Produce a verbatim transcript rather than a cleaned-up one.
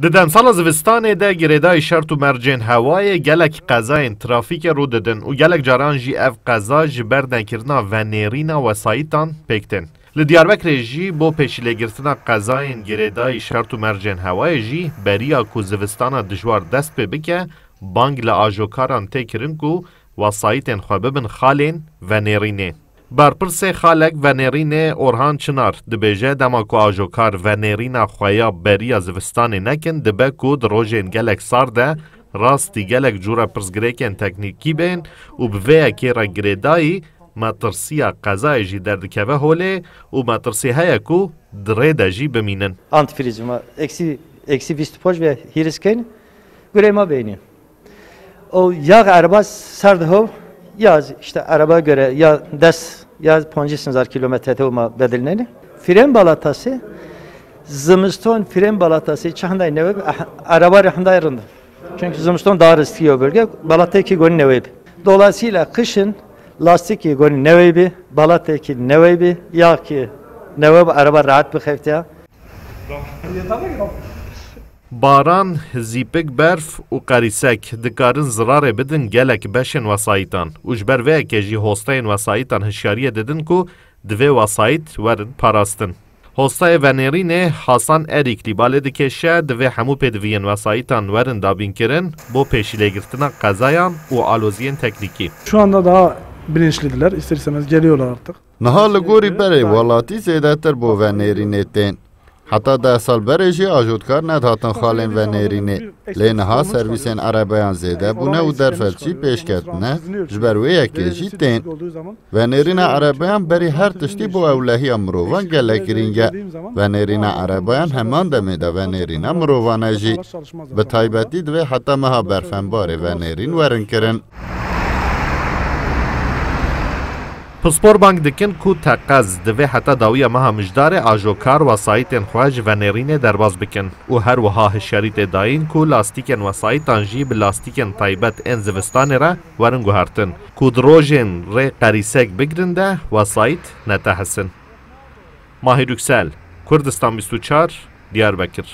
Di demsala zivistanê de girêdayî şert û mercên hewayê gelek qezayên trafîkê rû didin û gelek caran jî ev qeza ji ber nekirina venêrîna wesayîtan pêk tên. Li Diyarbekirê jî bo pêşîlêgirtina qezayên girêdayî şert û mercên hewayê jî beriya ku zivistana dijwar dest pê bike, bang li ajokaran tê kirin ku wesayîtên xwe bibin xalên venêrînê. Berpirsê xalek venêrînê Orhan Çinar dibêje, dema ku ajokar venêrîna xwe ya beriya zivistanê nekin, dibe ku di rojên gelek sar de rastî gelek cûre pirsgirêkên teknîkî bên û bi vê yekê re girêdayî metirsiya qezayê jî derdikeve holê û metirsî heye ku di rê de jî bimînin. Antifriz ma eksi, eksi vîst poj ve hîris keyn, gurê ma beynî. O ya ereba serd ho, ya işte ereba göre ya des ya poncîs hezar kilometre te ma bedilneni. Fren balatası, zimiston fren balatası çahandayı newe, ah, ereba rehandayı rında. Çünkü zimiston daha riskli o bölge, balateki goni newe. Dolayısıyla kışın lastiki goni newe bi, balateki newe bi, ya ki newe bi, ereba rahat bir xefteye. Baran, zîpik, berf û qerîsek dikarin zirarê bidin gelek beşên wesayîtan û ji ber vê yekê jî hosteyên wesayîtan hişyariyê didin ku divê wesayît werin parastin. Hostayê venêrînê Hasan Erîklî balê dikêşe, divê hemû pêdiviyên wesayîtan werin dabînkirin bo pêşîlêgirtina qezayan û aloziyên teknîkî. Şu anda daha bilinçlidirler. İster istemez geliyorlar artık. Niha li gorî berê welatî zêdetir bo venêrînê tên. Heta deh sal berê jî ajotkar nedihatin xalên venêrînê. Lê niha servîsên erebeyan zêde bûne û derfetçî pêş ketine, ji ber wê yekê jî tên. Venêrîna erebeyan berî her tiştî bo ewlehiya mirovan gelek girîng e. Venêrîna erebeyan heman demê de venêrîna mirovan e jî. Bi taybetî divê heta meha berfenbarê venêrîn werin kirin. Pispor bang dikin ku teqez divê heta dawiya meha Mijdarê ajokar wesayîtên xwe ji venêrînê derbas bikin û her wiha hişyarî tê dayîn ku lastîkên wesayîtan jî bi lastîkên taybet ên zivistanê re werin guhertin ku di rojên rê qerîsek bigrin de wesayît netehisin. Mahir Yüksel, Kurdistan bîst û çar, Diyarbekir.